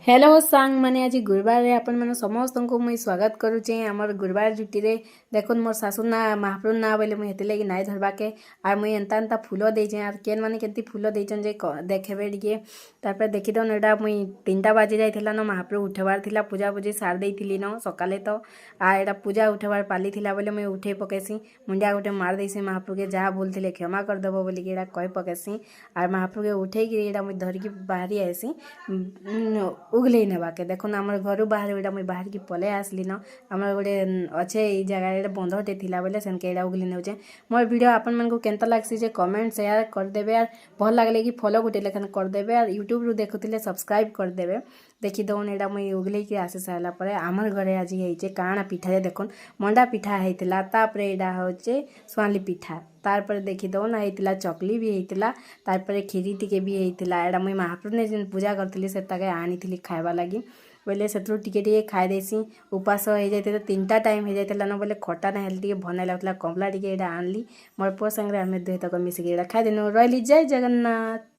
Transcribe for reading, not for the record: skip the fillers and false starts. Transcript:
Hello ସାଙ୍ଗମାନେ, ଆଜି ଗୁରୁବାରରେ ଆପଣମାନେ ସମସ୍ତଙ୍କୁ ମୁଇଁ ସ୍ୱାଗତ କରୁଛେଁ ଆମର ଗୁରୁବାର ଜୁଟିରେ। ଦେଖୁନ୍, ମୋର୍ ଶାଶୁ ନା, ମହାପ୍ରଭୁ ନା ବୋଇଲେ ମୁଇଁ ହେଥିର୍ଲାଗି ନାଇଁ ଧରବାକେ। ଆର୍ ମୁଇଁ ଏନ୍ତା ଏନ୍ତା ଫୁଲ ଦେଇଛେଁ। ଆର୍ କେନ୍ ମାନେ କେନ୍ତି ଫୁଲ ଦେଇଛନ୍ ଯେ ଦେଖେବେ ଟିକେ। ତାପରେ ଦେଖିଦଉନ୍, ଏଇଟା ମୁଇଁ 3ଟା ବାଜି ଯାଇଥିଲା ନ, ମହାପ୍ରଭୁ ଉଠେଇବାର ଥିଲା। ପୂଜା ପୂଜି ସାରି ଦେଇଥିଲି ନ ସକାଲେ ତ। ଆର୍ ଏଇଟା ପୂଜା ଉଠେଇବାର ପାଲି ଥିଲା ବୋଇଲେ ମୁଇଁ ଉଠେଇ ପକେଇସି, ମୁଣ୍ଡିଆ ଗୋଟେ ମାରି ଦେଇସି, ମହାପ୍ରଭୁକେ ଯାହା ଭୁଲ ଥିଲେ କ୍ଷମା କରିଦେବ ବୋଲିକି ଏଇଟା କହି ପକେଇସି। ଆର୍ ମହାପ୍ରଭୁକେ ଉଠେଇକିରି ଏଇଟା ମୁଇଁ ଧରିକି ବାହାରି ଆଇସି ଉଗଲେଇ ନେବାକେ। ଦେଖୁନ୍, ଆମର ଘରୁ ବାହାରୁ ଏଇଟା ମୁଇଁ ବାହାରିକି ପଲେଇ ଆସିଲି ନ। ଆମର ଗୋଟେ ଅଛେ ଏଇ ଜାଗାରେ, ଏଇଟା ବନ୍ଧଟେ ଥିଲା ବୋଇଲେ ସେନ୍କେ ଏଇଟା ଉଗଲି ନେଉଛେ। ମୋର୍ ଭିଡ଼ିଓ ଆପଣମାନଙ୍କୁ କେନ୍ତା ଲାଗ୍ସି ଯେ କମେଣ୍ଟ, ସେୟାର କରିଦେବେ। ଆର୍ ଭଲ୍ ଲାଗଲେ କି ଫଲୋ ଗୋଟେ ଲେଖାନ୍ କରିଦେବେ। ଆର୍ ୟୁଟ୍ୟୁବ୍ରୁ ଦେଖୁଥିଲେ ସବସ୍କ୍ରାଇବ୍ କରିଦେବେ। ଦେଖିଦଉନ୍, ଏଇଟା ମୁଇଁ ଉଗଲେଇକି ଆସି ସାରିଲା ପରେ ଆମର ଘରେ ଆଜି ହେଇଛେ କାଣା ପିଠା ଯେ ଦେଖୁନ୍, ମଣ୍ଡା ପିଠା ହେଇଥିଲା। ତାପରେ ଏଇଟା ହଉଛେ ସୁଆଁଲି ପିଠା। ତାରପରେ ଦେଖିଦଉନ୍, ହେଇଥିଲା ଚକଲି ବି ହେଇଥିଲା। ତାରପରେ କ୍ଷୀରି ଟିକେ ବି ହେଇଥିଲା। ଏଇଟା ମୁଇଁ ମହାପ୍ରଭୁ ଯେନ୍ ପୂଜା କରିଥିଲି, ସେତାକେ ଆଣିଥିଲି ଖାଇବା ଲାଗି ବୋଇଲେ ସେଥିରୁ ଟିକେ ଟିକେ ଖାଇ ଦେଇସି। ଉପାସ ହେଇଯାଇଥିଲା, 3ଟା ଟାଇମ୍ ହେଇଯାଇଥିଲା ନ ବୋଇଲେ ଖଟା ନାଇଁ ହେଲେ ଟିକେ ଭଲ ନାଇଁ ଲାଗୁଥିଲା। କମଲା ଟିକେ ଏଇଟା ଆଣିଲି, ମୋର୍ ପୁଅ ସାଙ୍ଗରେ ଆମେ ଦୁହେଁ ତକ ମିଶିକି ଏଇଟା ଖାଇଦେନୁ। ରହିଲି, ଜୟ ଜଗନ୍ନାଥ।